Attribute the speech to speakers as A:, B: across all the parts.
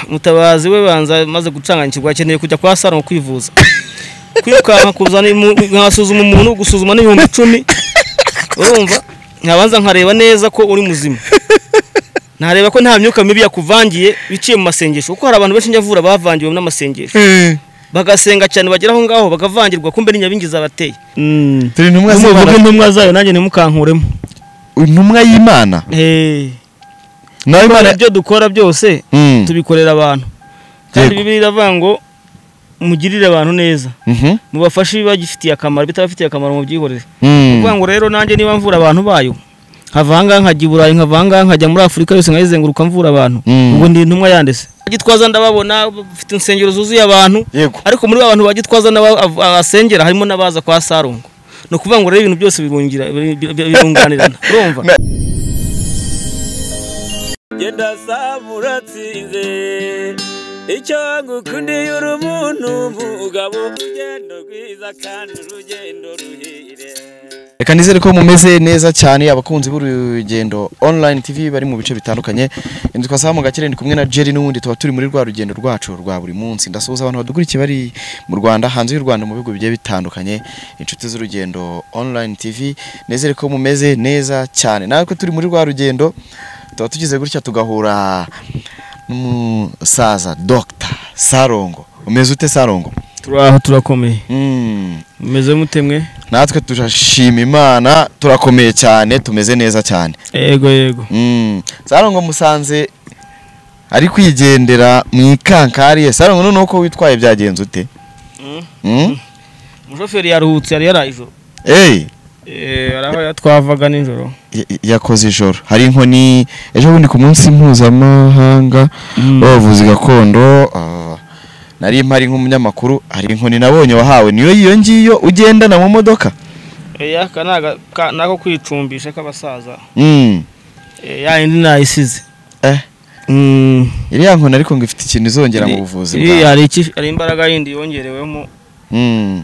A: Mutabazi we banza maze gucanganyikirwa akeneye kujya kwa Salomo kwivuza. Kwirukanka kuzana nkasuzuma umuntu gusuzuma n'10,000. Urumva? Nkabanza nkareba neza ko uri muzima. Ntareba ko nta myuka mibi yakuvangiye biciye mu masengesho, kuko hari abantu benshi njyavura bavangiwe n'amasengesho. Bagasenga cyane bagera aho ngaho bagavangirwa, kumbe ni nyabingi zabateye.
B: Turi intumwa z'Imana.
A: Intumwa zayo nanjye ntimukankuremo.
B: Intumwa y'Imana?
A: Nawe Imana ibyo dukora byose tubikorera abantu. Kandi Bibiliya iravuga ngo mugirire abantu neza, mubafashe ibibagifitiye akamaro, bitabafitiye akamaro mubyihorere. Kuvuga ngo rero nanjye niba mvura abantu bayo, nkavanga nkajya i Burayi, nkavanga nkajya muri Afurika yose nkayizenguruka mvura abantu, ubwo ndi intumwa yandese. Gitwaza ndababona bafite insengero zuzuye abantu, ariko muri abantu bagitwaza n'abasengera harimo n'abaza kwa Sarongo. No kuvuga ngo rero ibintu byose birungira birunganirana. Urumva?
C: Genda samuratsinze icyo ngukundiye uri umuntu mugabo, urugendo rwiza kandi urugendo ruhire.
B: Reka nizere ko mumeze neza cyane abakunzi b'urugendo online TV bari mu bice bitandukanye. Nitwa Samu Gakire, ndi kumwe na Jerry n'ubundi tuba turi muri rwa rugendo rwacu rwa buri munsi. Ndasuhuza abantu badukurikiye bari mu Rwanda, hanze y'u Rwanda, mu bihugu bigiye bitandukanye, inshuti z'urugendo online TV, nizere ko mumeze neza cyane. Natwe turi muri rwa rugendo tuba tugize gutya tugahura n'umusaza Dr. Sarongo. Umeze ute Sarongo?
A: Turaho, turakomeye. Umeze mute mwe?
B: Natwe turashima Imana, turakomeye cyane, tumeze neza cyane.
A: Yego yego.
B: Sarongo musanze ari kwigendera mu ikankariye. Sarongo none uko witwaye byagenze ute?
A: Umushoferi yaruhutse, yari yaraye ijoro. Araho yatwavaga nijoro.
B: Yakoze ijoro. Hari inkoni ejo bundi ku munsi mpuzamahanga w'abavuzi gakondo, nari mpari nk'umunyamakuru, hari inkoni nabonye wahawe, niyo iyo ngiyo ugendana mu modoka?
A: Aka nako kwicumbisha k'abasaza. Ya indi nayisize.
B: Iriya nkoni ariko ngo ifite ikintu izongera mu buvuzi bwawe.
A: Hari imbaraga yindi yongerewemo.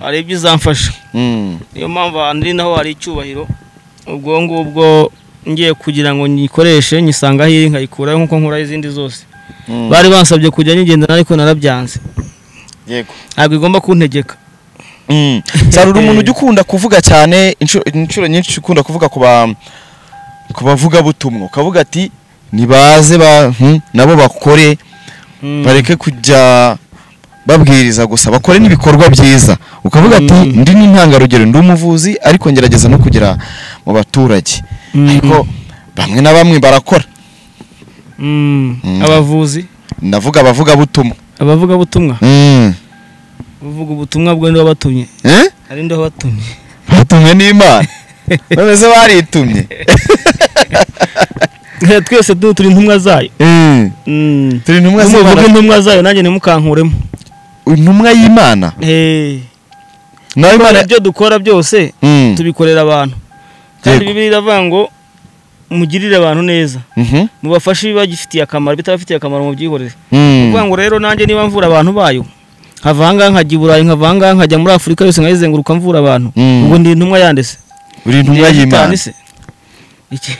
A: Hari ibyo izamfasha. Niyo mpamvu andi naho hari icyubahiro. Ubwo ngubwo ngiye kugira ngo nyikoreshe nyisanga hiri nkayikura nkuko nkura izindi zose. Bari bansabye kujya nyigendana ariko narabyanze.
B: Yego.
A: Ntabwo igomba kuntegeka.
B: Sarura umuntu ujya ukunda kuvuga cyane, inshuro nyinshi ukunda kuvuga ku bavuga butumwa, ukavuga ati nibaze nabo bakore, bareke kujya babwiriza gusa, bakore n'ibikorwa byiza. Ukavuga ati ndi n'intangarugero, ndi umuvuzi ariko ngerageza no kugera mu baturage. Ariko bamwe na bamwe barakora.
A: Abavuzi
B: ndavuga abavuga butumwa.
A: Abavuga butumwa? Uvuga ubutumwa bwo ndo batumye. Ari ndo batumye.
B: Batumwe n'Imana. None se baritumye.
A: Twese turi intumwa zayo.
B: Turi intumwa z'Imana.
A: Intumwa zayo nanjye ntimukankuremo.
B: Intumwa y'Imana?
A: Nawe Imana ibyo dukora byose tubikorera abantu. Kandi Bibiliya iravuga ngo mugirire abantu neza, mubafashe ibibagifitiye akamaro, bitabafitiye akamaro mubyihorere. Kuvuga ngo rero nanjye niba mvura abantu bayo, nkavanga nkajya i Burayi, nkavanga nkajya muri Afurika yose nkayizenguruka mvura abantu, ubwo ndi intumwa yandese.
B: Uri intumwa y'Imana.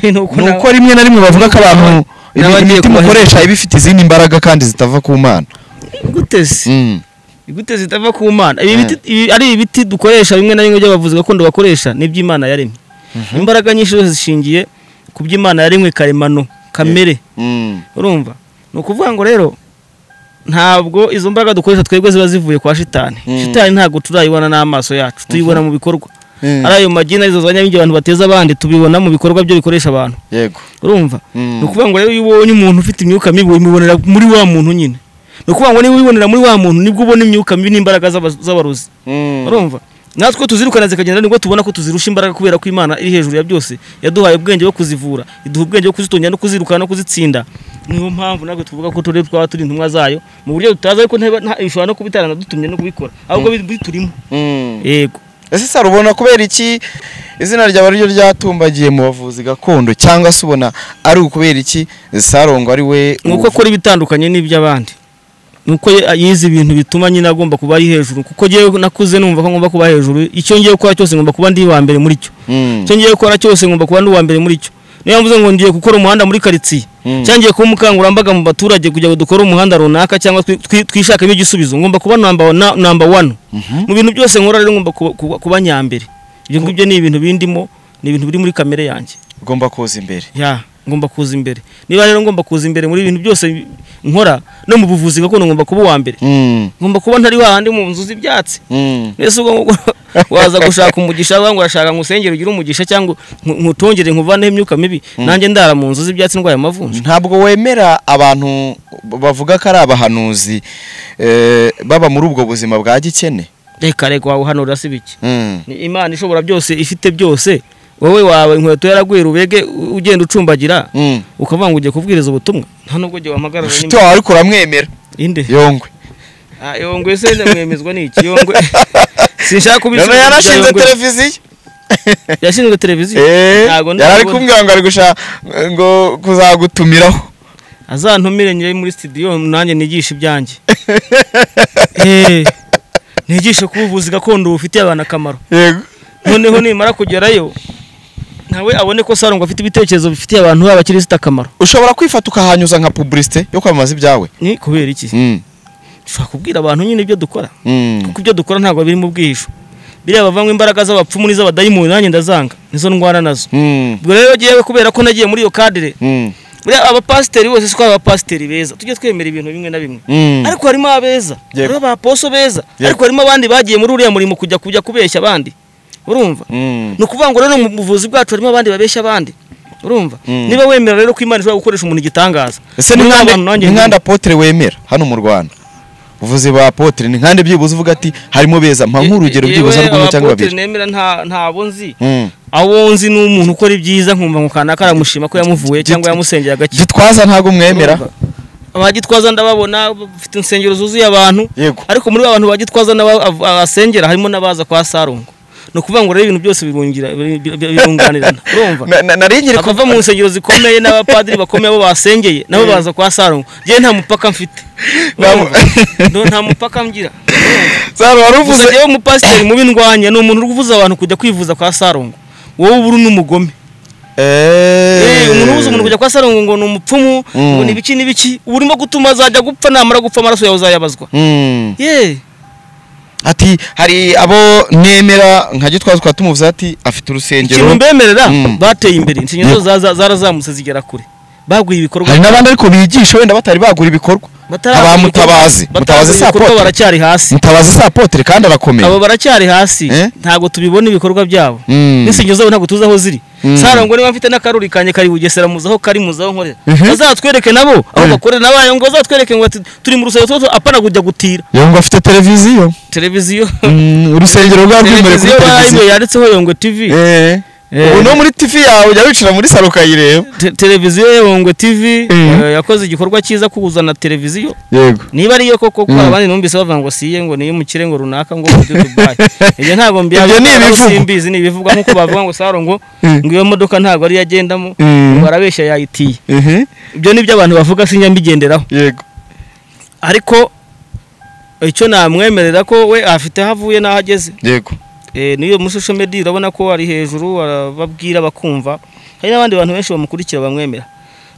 B: Nuko rimwe na rimwe bavuga ko abantu imiti mukoresha ibifite izindi mbaraga kandi zitava ku Mana.
A: Guteze. Gute zitava ku Mana. Ibi ari ibiti dukoresha bimwe na bimwe by'abavuzi gakondo bakoresha n'iby'Imana yaremye. Imbaraga nyinshi zose zishingiye ku by'Imana yaremwe karemano, kamere. Urumva? Ni ukuvuga ngo rero ntabwo izo mbaraga dukoresha twebwe ziba zivuye kwa shitani. Shitani ntabwo turayibona n'amaso yacu, tuyibona mu bikorwa. Ari ayo magina izo zanyabingi abantu bateza abandi tubibona mu bikorwa byo bikoresha abantu.
B: Yego.
A: Urumva? Ni ukuvuga ngo rero iyo ubonye umuntu ufite imyuka mibi umubonera muri wa muntu nyine. Ni ukuvuga ngo niba ubibonera muri wa muntu nibwo ubona imyuka mibi n'imbaraga z'abarozi. Urumva? Natwe tuzirukana zikagenda nibwo tubona ko tuzirusha imbaraga, kubera ko Imana iri hejuru ya byose, yaduhaye ubwenge bwo kuzivura, iduha ubwenge bwo kuzitongera no kuzirukana no kuzitsinda. Niyo mpamvu natwe tuvuga ko turi twaba turi intumwa zayo mu buryo tutazi, ariko ishobora no kubitarana dutumye no kubikora, ahubwo biturimo. Yego.
B: Ese Saro ubona kubera iki izina ryawe ariryo ryatumbagiye mu bavuzi gakondo, cyangwa se ubona ari ukubera iki Sarongo ari we?
A: Nuko akora ibitandukanye n'iby'abandi. Nuko yize ibintu bituma nyine agomba kuba ari hejuru, kuko ngiye nakuze numva ko ngomba kuba hejuru. Icyo ngiye gukora cyose ngomba kuba ndi uwa mbere muri cyo. Icyo ngiye gukora cyose ngomba kuba ndi uwa mbere muri cyo. Niyo mvuze ngo ngiye gukora umuhanda muri quartier cyangwa ngiye kuba umukangurambaga mu baturage kugira ngo dukore umuhanda runaka cyangwa twishakemo igisubizo, ngomba kuba number 1 mu bintu byose nkora. Rero ngomba kuba nyambere. Ibyo ngibyo ni ibintu bindimo, ni ibintu biri muri kamere yanjye.
B: Ugomba kuza imbere.
A: Ya, ngomba kuza imbere. Niba rero ngomba kuza imbere muri ibintu byose nkora, no mu buvuzi gakondo ngomba kuba uwa mbere. Ngomba kuba ntari wahandi mu nzu z'ibyatsi. Mbese ubwo waza gushaka umugisha ngo urashaka ngusengere ugire umugisha cyangwa nkutongere nkuvane imyuka mibi, nanjye ndara mu nzu z'ibyatsi ndwaye amavunja.
B: Ntabwo wemera abantu bavuga ko ari abahanuzi baba muri ubwo buzima bwa gikene?
A: Reka reka, wabuhanura si biki? Ni Imana ishobora byose, ifite byose. Wowe wawe inkweto yaraguye rubege ugenda ucumbagira ukavuga ngo ugiye kubwiriza ubutumwa, nta nubwo ugiye wamagarara.
B: Ufite wawe ariko uramwemera.
A: Inde?
B: Yongwe.
A: Ah, Yongwe se ndamwemezwa n'iki? Yongwe sinshaka kubisubiza.
B: None yarashinze televiziyo.
A: Yashinzwe televiziyo?
B: Ntago yarari kumbwira ngo ari gushaka ngo kuzagutumiraho.
A: Azantumire nyire muri studio nanjye nigisha ibyanjye. Nigishe ko ubuvuzi gakondo bufitiye abantu akamaro.
B: Yego.
A: Noneho nimara kugerayo nawe abone ko Sarongo afite ibitekerezo bifitiye abantu b'abakirisitu akamaro.
B: Ushobora kwifata ukahanyuza nka publicité yo kwamamaza ibyawe.
A: Ni kubera iki? Ushobora kubwira abantu nyine ibyo dukora. Kuko ibyo dukora ntabwo biri mu bwihisho. Biriya bavangwa imbaraga z'abapfumu n'iz'abadayimoni nanjye ndazanga, nizo ndwara nazo. Ubwo rero giyewe kubera ko nagiye muri iyo cadre. Buriya abapasiteri bose siko abapasiteri beza, tujye twemera ibintu bimwe na bimwe. Ariko harimo abeza, harimo abaposo beza, ariko harimo abandi bagiye muri uriya murimo kujya kubeshya abandi. Urumva? Ni ukuvuga ngo rero mu buvuzi bwacu harimo abandi babeshya abandi. Urumva? Niba wemera rero ko Imana ishobora gukoresha umuntu igitangaza.
B: Ese ni nkanda apotre wemera hano mu Rwanda? Uvuze ba apotre ni nkande byibuze uvuga ati harimo beza, mpa nk'urugero byibuze rw'umwe cyangwa babiri.
A: Apotre nemera ntabo nzi. Abo nzi ni umuntu ukora ibyiza nkumva ngo kanaka aramushima ko yamuvuye cyangwa yamusengeye agaki.
B: Gitwaza ntago mwemera?
A: Abagitwaza ndababona bafite insengero zuzuye abantu. Ariko muri abantu bagitwaza n'abasengera harimo n'abaza kwa Sarongo. No kuvuga ngo rero ibintu byose birunganirana. Urumva?
B: Nari
A: kuva mu nsengero zikomeye n'abapadiri bakomeye abo basengeye nabo baza kwa Sarongo. Je nta mupaka mfite. Nta mupaka ngira.
B: Sarongo waruvuze
A: jewe umupasiteri mubi ndwanya ni umuntu uvuza abantu kujya kwivuza kwa Sarongo. Wowe uburu n'umugome. Umuntu ubuza umuntu kujya kwa Sarongo ngo ni umupfumu, ngo ni biki n'ibiki, urimo gutuma azajya gupfa, namara gupfa amaraso yawe uzayabazwa.
B: Ati hari abo nemera nka Gitwaza kwa tumuvuze ati afite urusengero.
A: Ikintu mbemerera bateye imbere, insengero zarazamutse zigera kure. Baguye ibikorwa.
B: Hari n'abandi ariko bigisha wenda batari bagura ibikorwa. Aba Mutabazi, Mutabazi sa apotre
A: baracyari hasi.
B: Mutabazi sa apotre kandi arakomeye.
A: Abo baracyari hasi, ntago tubibona ibikorwa byabo. N'insengero zabo ntago tuzi aho ziri. Sarongo niba mfite n'akaruri kanye kari Bugesera muzaho kari muzaho nkorera. Bazatwereke nabo aho bakorera nabaye ngo bazatwereke ngo turi mu rusengero twose apana kujya gutira.
B: Yongwe afite televiziyo.
A: Televiziyo.
B: Urusengero rwa rwimere kuri televiziyo.
A: Yanditseho Yongwe TV.
B: Ubu no muri TV yawe ujya wicara muri salo ukayireba.
A: Televiziyo Yongwe TV yakoze igikorwa cyiza kuzana televiziyo.
B: Yego.
A: Niba ariyo koko ko abandi numvise bavuga ngo siye ngo niyo mukire ngo runaka ngo muri Dubai. Ibyo ntago mbizi, ni ibivugwa nkuko bavuga ngo Sarongo ngo iyo modoka ntago ari yagendamo ngo arabeshya yayitiye. Ibyo nibyo abantu bavuga sinya mbigenderaho.
B: Yego.
A: Ariko icyo namwemerera ko we afite havuye naho ageze.
B: Yego.
A: Niyo muri social media urabona ko ari hejuru arababwira bakumva. Hari n'abandi bantu benshi bamukurikira bamwemera.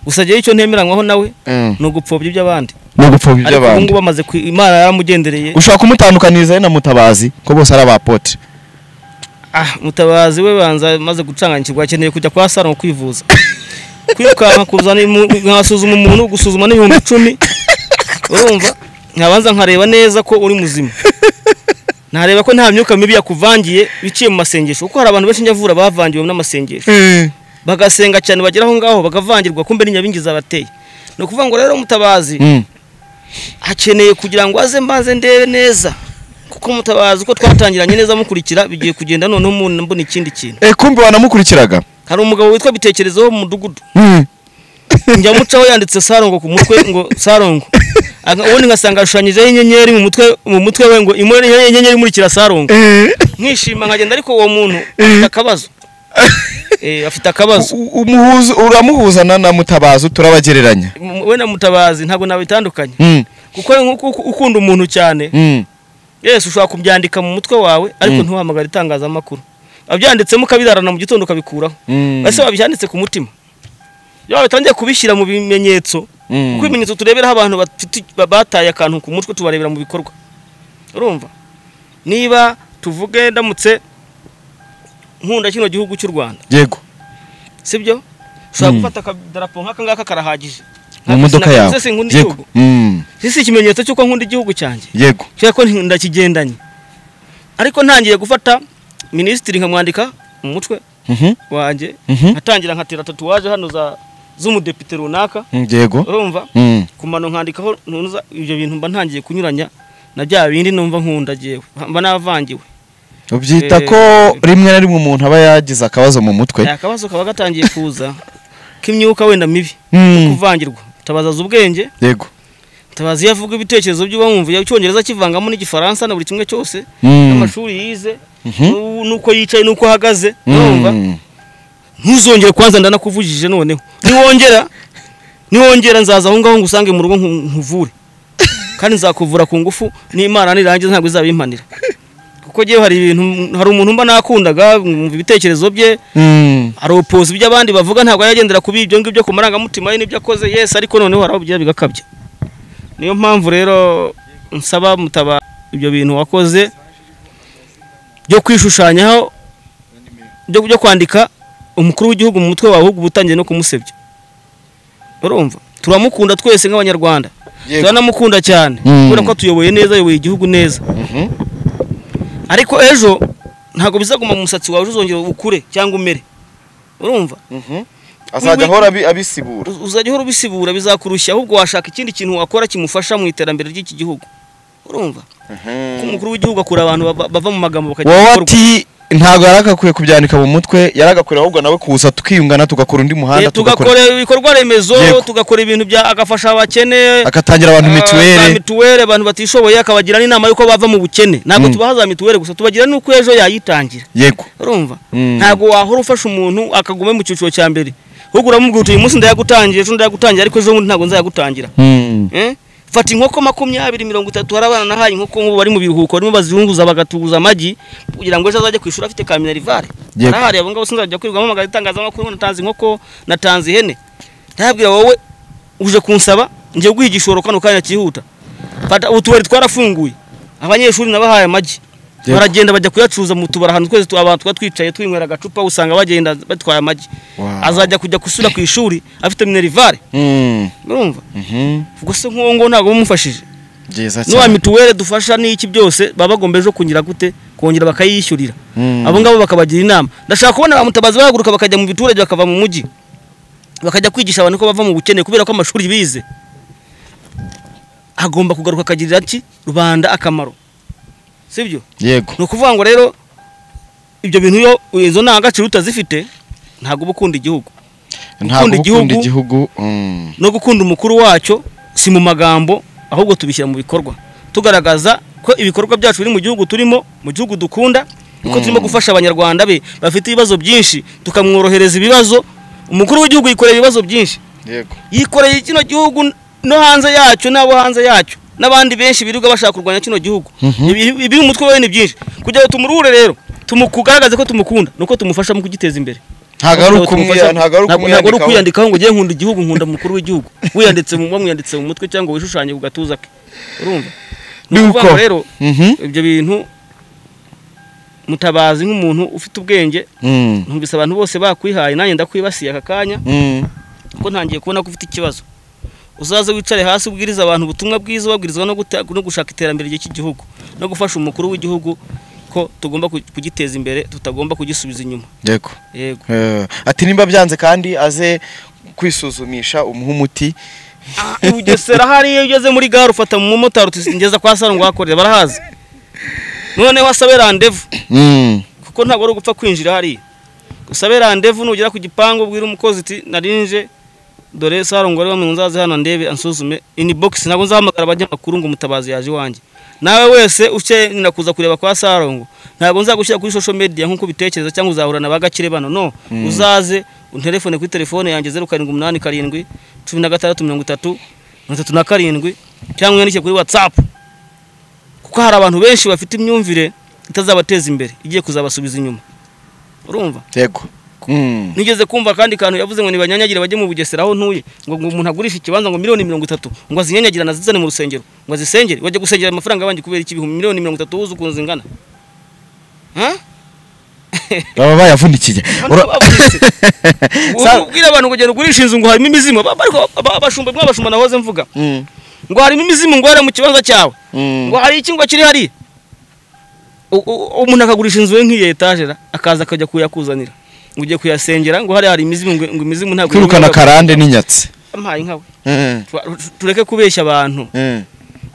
A: Gusa je icyo ntemeranywaho nawe ni ugupfobya iby'abandi.
B: Ni ugupfobya iby'abandi.
A: Ariko ngubu bamaze Imana yaramugendereye.
B: Ushaka kumutandukaniza na Mutabazi ko bose ari abapotre?
A: Mutabazi we banza maze gucanganyikirwa akeneye kujya kwa Sarongo kwivuza. Kwirukanka kuzana nkasuzuma umuntu gusuzuma n'ibihumbi 10. Urumva? Nkabanza nkareba neza ko uri muzima. Ntareba ko nta myuka mibi yakuvangiye biciye mu masengesho, kuko hari abantu benshi njyavura bavangiwe n'amasengesho. Bagasenga cyane bagera aho ngaho bagavangirwa kumbe n'inyabingi zabateye. No kuvuga ngo rero Mutabazi akeneye kugira ngo aze mbanze ndebe neza, kuko Mutabazi uko twatangiranye neza mukurikira bigiye kugenda none umuntu mbona ikindi kintu.
B: Kumbe wanamukurikiraga?
A: Hari umugabo witwa Bitekerezo mu mudugudu. Njya mucaho yanditse Sarongo ku mutwe ngo Sarongo. Ubundi ngasanga ashushanyijeho inyenyeri mu mutwe we ngo inyenyeri imurikira Sarongo. Nkishima nkagenda, ariko uwo muntu afite akabazo. Afite akabazo.
B: Uramuhuza na Mutabazi turabagereranya.
A: We na Mutabazi ntago nabitandukanye. Kuko ukunda umuntu cyane. Yesu ushobora kubyandika mu mutwe wawe ariko ntiwahamagara itangazamakuru. Abyanditsemo ukabirarana mu gitondo ukabikuraho. Ese wabyanditse ku mutima? Iyo batangiye kubishyira mu bimenyetso, kuko ibimenyetso tureberaho abantu bataye akantu ku mutwe tubarebera mu bikorwa. Urumva? Niba tuvuge ndamutse nkunda kino gihugu cy'u Rwanda.
B: Yego.
A: Sibyo? Ushobora gufata akadarapo nk'aka ngaka karahagije.
B: Mu modoka yawe.
A: Yego. Si ikimenyetso cy'uko nkunda igihugu cyanjye.
B: Yego.
A: Cyangwa ko ndakigendanye. Ariko ntangiye gufata minisitiri nkamwandika mu mutwe wanjye, nkatangira nkatera tatuwaje hano za z'umudepite runaka.
B: Yego.
A: Urumva? Kumano nkandikaho ntuza ibyo bintu mba ntangiye kunyuranya na bya bindi numva nkunda jewe. Mba navangiwe.
B: Ubyita ko rimwe na rimwe umuntu aba yagize akabazo mu mutwe.
A: Akabazo kaba gatangiye kuza k'imyuka wenda mibi, kuvangirwa. Tabazaza ubwenge.
B: Yego.
A: Tabazi yavuga ibitekerezo by'uba wumva icyongereza kivangamo n'igifaransa na buri kimwe cyose, n'amashuri yize, nuko yicaye nuko ahagaze, urumva? Ntuzongere kwanza ndanakuvujije noneho. Niwongera nzaza aho ngaho ngusange mu rugo nkuvure. Kandi nzakuvura ku ngufu n'Imana nirangiza ntabwo izabimpanira. Kuko giye hari ibintu, hari umuntu mba nakundaga mwumva ibitekerezo bye, hari opoza ibyo abandi bavuga ntabwo yagendera kubi ibyo ngibyo ku marangamutima ye n'ibyo akoze, yes, ariko noneho hari aho bigakabya. Niyo mpamvu rero nsaba mutaba ibyo bintu wakoze byo kwishushanyaho, byo kwandika umukuru w'igihugu mu mutwe wawe, ahubwo ubutangiye no kumusebya. Urumva? Turamukunda twese nk'abanyarwanda. Turanamukunda cyane kubera ko tuyoboye neza, ayoboye igihugu neza. Ariko ejo ntago bizaguma mu musatsi wawe, uzongera ukure cyangwa umere. Urumva?
B: Azajya ahora abisibura.
A: Uzajya ahora ubisibura, bizakurushya, ahubwo washaka ikindi kintu wakora kimufasha mu iterambere ry'iki gihugu. Urumva? Ko umukuru w'igihugu akura abantu bava mu magambo bakajya
B: mu bikorwa. Ati ntago yaragakwiye kubyandika mu mutwe, yaragakwiye ahubwo nawe kuza tukiyungana tugakora undi muhanda,
A: tugakora ibikorwa remezo, tugakora ibintu bya agafasha abakene,
B: akatangira abantu mituweli,
A: abantu batishoboye, akabagira n'inama yuko bava mu bukene. Ntabwo tubaha za mituweli gusa, tubagira nuko ejo yayitangira.
B: Yego.
A: Urumva? Ntabwo wahora ufasha umuntu akagume mu cyiciro cya mbere. Ahubwo uramubwira uti uyu munsi ndayagutangira, ejo ndayagutangira, ariko ejo ntabwo nzayagutangira. Fata inkoko 20 30, hari abana nahaye inkoko nk'ubu bari mu biruhuko barimo bazirunguza bagatuza amagi kugira ngo ejo azajye kwishura afite ka minerivare. Arahari abo ngabo sinzajya kwirwamo amagara itangazamakuru, natanze inkoko, natanze ihene. Ndabwira wowe uje kunsaba ngiye guha igishoro kano kanya cyihuta. Fata utubari twarafunguye, abanyeshuri nabahaye amagi, baragenda bajya kuyacuruza mu tubara ahantu twese abantu twicaye twinywera agacupa, usanga bagenda batwaye amagi. Azajya kujya gusura ku ishuri afite minerivare. Urumva? Ubwo se nkuwo ngo ntabwo bumufashije.
B: Byiza cyane.
A: N'uwa mituweli dufasha n'iki byose baba bagomba ejo kunyira gute kongera bakayishyurira. Abo ngabo bakabagira inama. Ndashaka kubona abamutabazi bahaguruka bakajya mu biturage, bakava mu mujyi, bakajya kwigisha abantu ko bava mu bukene, kubera ko amashuri bize agomba kugaruka akagirira ki rubanda akamaro. Sibyo?
B: Yego.
A: Ni ukuvuga ngo rero ibyo bintu iyo izo ndangagaciro utazifite ntabwo uba ukunda igihugu.
B: Ntabwo ukunda igihugu
A: no gukunda umukuru wacyo si mu magambo, ahubwo tubishyira mu bikorwa, tugaragaza ko ibikorwa byacu biri mu gihugu turimo, mu gihugu dukunda, uko turimo gufasha abanyarwanda be bafite ibibazo byinshi, tukamworohereza ibibazo. Umukuru w'igihugu yikoreye ibibazo byinshi.
B: Yego.
A: Yikoreye kino gihugu no hanze yacyo n'abo hanze yacyo n'abandi benshi birirwa bashaka kurwanya kino gihugu. Ibiri mu mutwe we ni byinshi. Kugira ngo tumurure rero, tumukugaragaze ko tumukunda, nuko tumufasha mu kugiteza imbere.
B: Ntabwo ari
A: ukwiyandikaho ngo ugiye nkunda igihugu, nkunda mukuru w'igihugu. Wiyanditse mu mwanditse mu mutwe cyangwa wishushanye ku gatuza ke. Urumva? Nuko rero ibyo bintu Mutabazi nk'umuntu ufite ubwenge, numvise abantu bose bakwihaye, nanjye ndakwibasiye aka kanya, kuko ntangiye kubona ko ufite ikibazo. Uzaze wicare hasi ubwiriza abantu ubutumwa bwiza, ubabwirizwa no gushaka iterambere ry'iki gihugu, no gufasha umukuru w'igihugu ko tugomba kugiteza imbere, tutagomba kugisubiza inyuma.
B: Yego.
A: Yego.
B: Ati nimba byanze kandi aze kwisuzumisha umuhe umuti.
A: Ugesera hariya ugeze muri gare ufata mu mumotari uti ngeza kwa Saro ngo hakorere, barahazi. Noneho asabe rendez-vous. Kuko ntabwo ari ugupfa kwinjira hariya. Usabe rendez-vous, nugera ku gipangu ubwira umukozi uti narinje dore Saro ngo ari bamwe nzaze hano ndebe ansuzume inbox, ntabwo nzahamagara abanyamakuru ngo Mutabazi yaje iwanjye. Nawe wese ukenera kuza kureba kwa Sarongo, ntabwo nzagushyira kuri social media nkuko ubitekereza cyangwa uzahura na bagakire bano. No, uzaze unterefone kuri telefone yanjye 0787 16 30 37 cyangwa unyandike kuri WhatsApp. Kuko hari abantu benshi bafite imyumvire itazabateza imbere, igiye kuzabasubiza inyuma. Urumva?
B: Yego.
A: Nigeze kumva kandi kantu yavuze ngo nibanyanyagire bajye mu Bugesera aho ntuye, ngo umuntu agurisha ikibanza ngo 30 miliyoni ngo azinyanyagira nazizane mu rusengero ngo azisengere. Bajya gusengera amafaranga abandi kubera iki? 30 miliyoni wuzi ukuntu zingana? Ha?
B: Baba bayavunikiye.
A: Ubwira abantu ngo genda ugurisha inzu ngo harimo imizimu, ariko abashumba mwabashumba nahoze mvuga ngo harimo imizimu, ngo hari mu kibanza cyawe, ngo hari iki ngo kiri hari. Umuntu akagurisha inzu ye nk'iyi etage akaza akajya kuyakuzanira ngo ugiye kuyasengera ngo hari imizimu, ngo imizimu ntabwo
B: kwirukana karande n'inyatsi.
A: Ampaye nkawe. Tureke kubeshya abantu.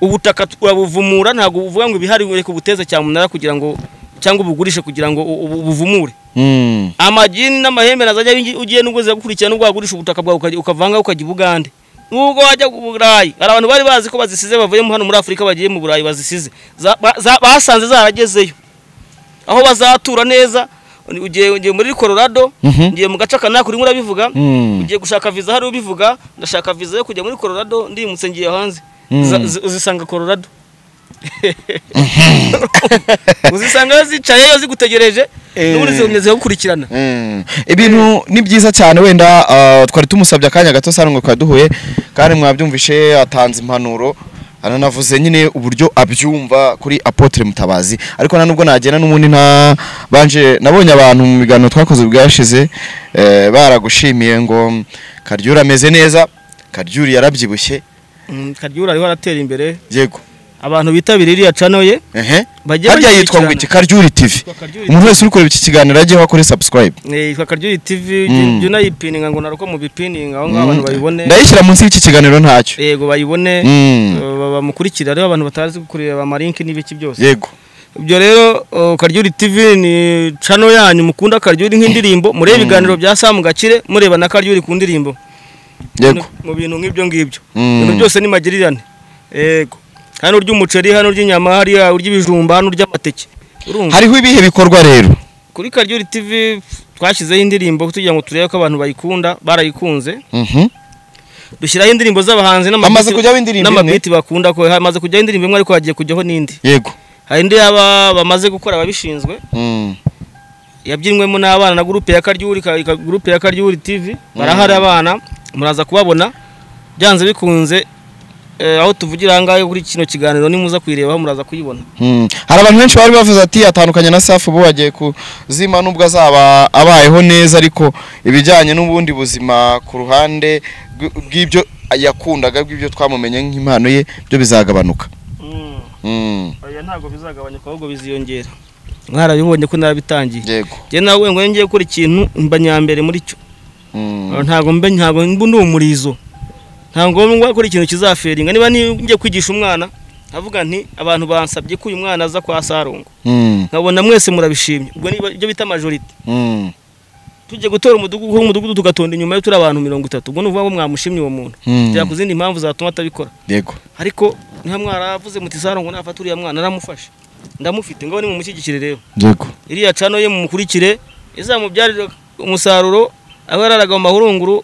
A: Ubutaka urabuvumura, ntabwo uvuga ngo ibihari ureke ubuteze cyamunara kugira ngo cyangwa ubugurishe kugira ngo ubuvumure. Amagini n'amahembe nazajya ugiye nubwo zigakurikirana, nubwo wagurisha ubutaka bwawe ukavanga ukajya i Bugande, nubwo wajya mu Burayi. Hari abantu bari bazi ko bazisize bavuye hano muri Afurika bagiye mu Burayi, bazisize basanze zaragezeyo aho bazatura neza. Ugiye muri Colorado, ngiye mu gace kanaka urimo urabivuga, ugiye gushaka visa hari ubivuga, ndashaka visa yo kujya muri Colorado, ndimutse ngiye hanze, uzisanga Colorado, uzisanga zicayeyo zigutegereje, n'ubundi zigumye zigukurikirana.
B: Ibintu ni byiza cyane. Wenda twari tumusabye akanya gato Sarongo twari duhuye, kandi mwabyumvishe atanze impanuro, ananavuze nyine uburyo abyumva kuri Apotre Mutabazi. Ariko nta nubwo nagenda n'ubundi nta banje nabonye abantu mu biganiro twakoze bwashize baragushimiye ngo Karyuri ameze neza, Karyuri yarabyibushye.
A: Karyuri ariho aratera imbere.
B: Yego.
A: Abantu bitabiriye iriya channel ye
B: bajye harya yitwa ngo iki? Karyuri TV. Umuntu wese uri kureba iki kiganiro ajye akore subscribe.
A: Yitwa Karyuri TV, jya unayipininga ngo naruko mu bipininga aho ngaho abantu bayibone.
B: Ndayishyira munsi y'iki kiganiro ntacyo.
A: Yego bayibone, bamukurikira rero abantu batazi kureba amalinki n'ibiki byose.
B: Yego.
A: Ibyo rero Karyuri TV ni channel yanyu mukunda Karyuri nk'indirimbo, murebe ibiganiro bya Sam Gakire, mureba na Karyuri ku ndirimbo.
B: Yego.
A: Mu bintu nk'ibyo ngibyo. Ibintu byose ni magirirane. Yego. Hano urya umuceri, hano urya inyama, hariya urya ibijumba, hano urya amateke. Urumva?
B: Hariho ibihe bikorwa rero.
A: Kuri Karyuri TV twashyizeho indirimbo kugira ngo turebe ko abantu bayikunda, barayikunze. Dushyiraho indirimbo z'abahanzi
B: Hamaze kujyaho indirimbo imwe.
A: N'amabiti bakunda, ko hamaze kujyaho indirimbo imwe ariko hagiye kujyaho n'indi.
B: Yego.
A: Hari indi yaba bamaze gukora ababishinzwe. Yabyinwemo n'abana na groupe ya Karyuri, groupe ya Karyuri TV, barahari abana, muraza kubabona byanze bikunze. Aho tuvugira ahangaha kuri kino kiganiro nimuza kuyirebaho muraza kuyibona.
B: Hari abantu benshi bari bavuze ati atandukanye na Safi ubu agiye kuzima, nubwo azaba abayeho neza, ariko ibijyanye n'ubundi buzima ku ruhande bw'ibyo yakundaga, bw'ibyo twamumenye nk'impano ye, byo bizagabanuka.
A: Oya ntabwo bizagabanyuka ahubwo biziyongera. Mwarabibonye ko narabitangiye.
B: Yego.
A: Njye nawe ngo ngiye gukora ikintu mba nyambere muri cyo. Ntabwo mbe ntabwo ndi umurizo. Ntabwo ngo gukora ikintu kizaferinga. Niba ngiye kwigisha umwana avuga nti abantu bansabye ko uyu mwana aza kwa Sarongo, nkabona mwese murabishimye, ubwo niba ibyo bita majority, tujye gutora umudugudu umudugudu tugatonda inyuma yo turi abantu 30, ubwo nuvuga ngo mwamushimye uwo muntu, tujya ku zindi mpamvu zatuma atabikora.
B: Yego.
A: Ariko niba mwaravuze muti Sarongo nafata uriya mwana, naramufashe ndamufite, ngo ni mumushyigikire rero.
B: Yego.
A: Iriya cano ye mumukurikire, izamubyarira umusaruro. Aho yararaga mu mahurunguru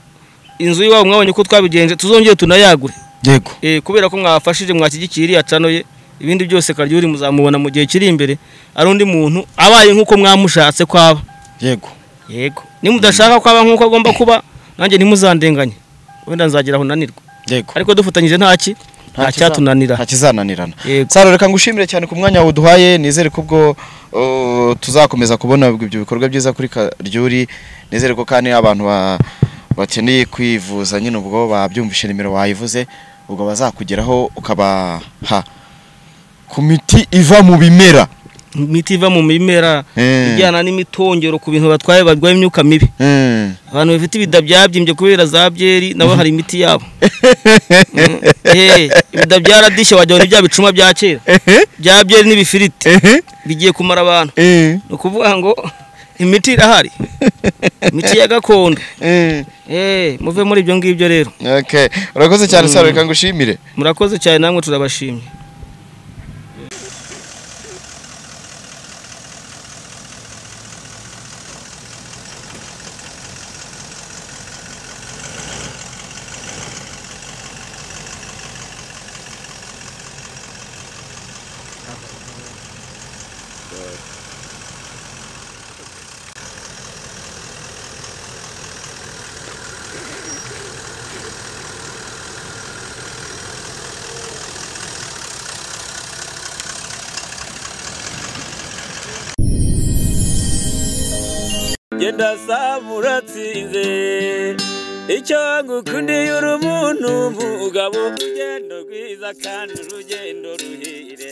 A: inzu y'iwabo mwabonye ko twabigenje, tuzongere tunayagure.
B: Yego.
A: Kubera ko mwafashije mwashyigikiye iriya cano ye, ibindi byose Karyuri muzamubona mu gihe kiri imbere ari undi muntu abaye nk'uko mwamushatse ko aba.
B: Yego.
A: Yego. Nimudashaka ko aba nk'uko agomba kuba, nanjye ntimuzandenganye, wenda nzagira aho nanirwa.
B: Yego.
A: Ariko dufatanyije nta cyatunanira.
B: Nta kizananirana. Saro, reka ngushimire cyane ku mwanya waduhaye, nizere ko ubwo tuzakomeza kubona ibyo bikorwa byiza kuri Karyuri, nizere ko kandi abantu bakeneye kwivuza nyine ubwo babyumvishe nimero wayivuze, ubwo bazakugeraho ukabaha ku miti iva mu bimera.
A: Imiti iva mu bimera ijyana n'imitongero ku bintu batwaye barwaye imyuka mibi. Abantu bafite ibida byabyimbye kubera za byeri nabo hari imiti yabo. Ibida byaradishye wajya ni bya bicuma bya kera bya byeri n'ibifiriti bigiye kumara abantu. Ni ukuvuga ngo imiti irahari, imiti ya gakondo. Muve muri ibyo ngibyo rero.
B: Okay, urakoze cyane Saro, reka ngushimire.
A: Murakoze cyane namwe turabashimye.
C: Genda samuratsinze, icyo ngukundiye uri umuntu mugabo, urugendo rwiza kandi urugendo ruhire.